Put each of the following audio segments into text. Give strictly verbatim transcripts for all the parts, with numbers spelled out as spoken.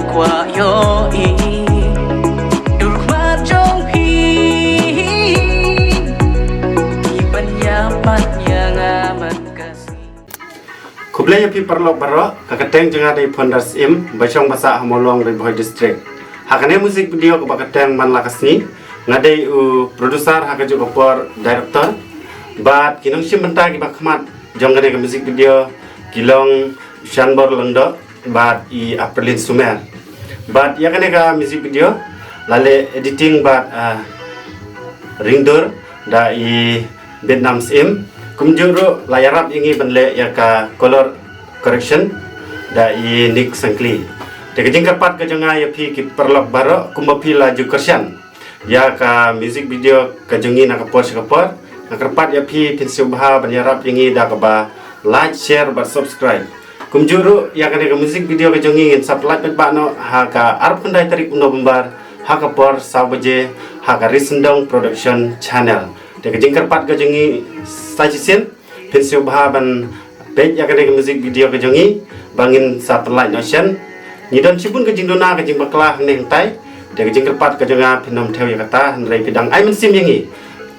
Kwah ïohi dur khmat jong phi, phi ban ïapan ïa nga man ka sngi. Khublei ïa phi paralok baroh, ka kyrteng jong nga dei Phundar Syiem, ba shong ba sah ha Mawlong, Ri Bhoi District. Ha kane music video kaba kyrteng Man La Ka Sngi, nga dei u producer, ha kajuh ka por director. Bad ki nongshim bynta kiba khmat jong kane ka music video ki long Shanbor Lyngdoh bad i Aprilin Sumer. Bad ïa kane ka music video la leh editing bad, ah, ringdur da i Vietnam Syiem. Kumjuh ruh la ïarap ïa ngi ban leh ïa ka color correction da i Nick Sangkli. Te ka jingkyrpad ka jong nga ïa phi ki paralok baroh, kumba phi la ju kyrshan ïa ka music video ka jong ngi na ka por sha ka por, nga kyrpad ïa phi, phin sngewbha ban ïarap ïa ngi da kaba like, share bad subscribe. Kumjuh ruh ïa kane ka music video ka jong ngi ngin sa pyllait paidbah noh ha ka arphew khyndai tarik u November ha ka por saw baje ha ka Ri Syndong Production Channel. Te ka jingkyrpad ka jong ngi sa shisien, phin sngewbha ban peit ïa kane ka music video ka jong ngi ba ngin sa pyllait noh shen. Ngi don shibun ka jingduna ka jingbakla hangne hangtai. Te ka jingkyrpad ka jong nga, phin ym thew ïa kata, hynrei phi dang ai mynsiem ïa ngi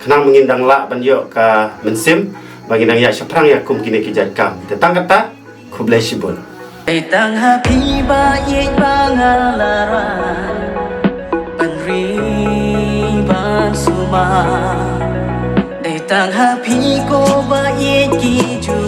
khnang ba ngin dang lah ban ïoh ka mynsiem ba ngin dang ïaid shaphrang ïa kum kine ki jait kam. Te tang kata, khublei shibun. Dei tang ha phi ba ïeit ba nga la rai ban ri ban sumar. Dei tang ha phi ko ba ïeit ki ju